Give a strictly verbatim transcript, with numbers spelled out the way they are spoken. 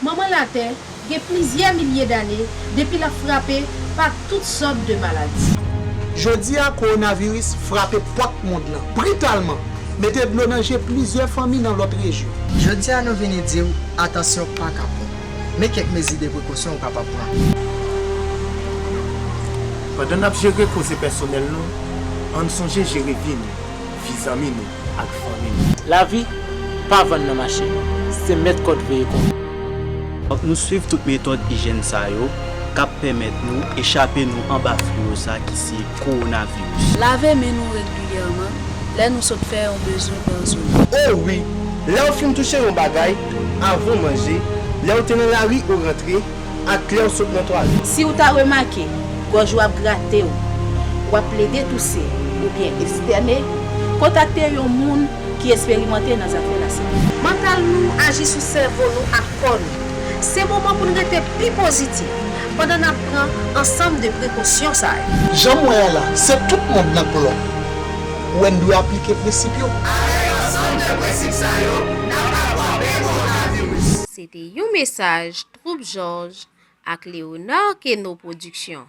Manman latè gen plizyè milye dane depi l ap frape pa tout sòt de maladi. Jodi a, kowonaviris frape pòt mond lan britalman, mete dlo nan je plizyè fanmi nan lòt rejyon. Jodi a, nou vini di w, atansyon pa kapon. Men kèk mezi de prekosyon ou kapab pran. Pandan n ap jere koze pèsonèl nou, ann sonje jere vi nou, vi zanmi nou ak fanmi nou. Lavi pa vann nan mache, se mèt kòd veye kont. Fòk nou swiv tout metòd ijyèn sa yo k ap pèmèt nou echape nou anba flewo sa ki se kowonaviris. Lave men nou regilyèman lè nou sot fè yon bezwen pèsonèl. O wi, lè w fin touche yon bagay, avan w manje, lè w te nan lari ou rantre, ak lè w sot nan twalèt. Si w ta remake gòj w ap grate w, w ap plede touse, oubyen estène, kontakte yon moun ki esperimante nan zafè lasante. Mantal nou aji sou sèvo nou ak kò nou. Se moman pou n rete pi pozitif pandan n ap pran ansanm de prekosyon sa yo. Jan m wè a la, se tout mond nan glòb ou wè n dwe aplike prensip yo. Avèk ansanm de prensip sa yo, n ap kwape kowonaviris. Se te yon mesaj Troupe Jòj ak Léonard Keno Production.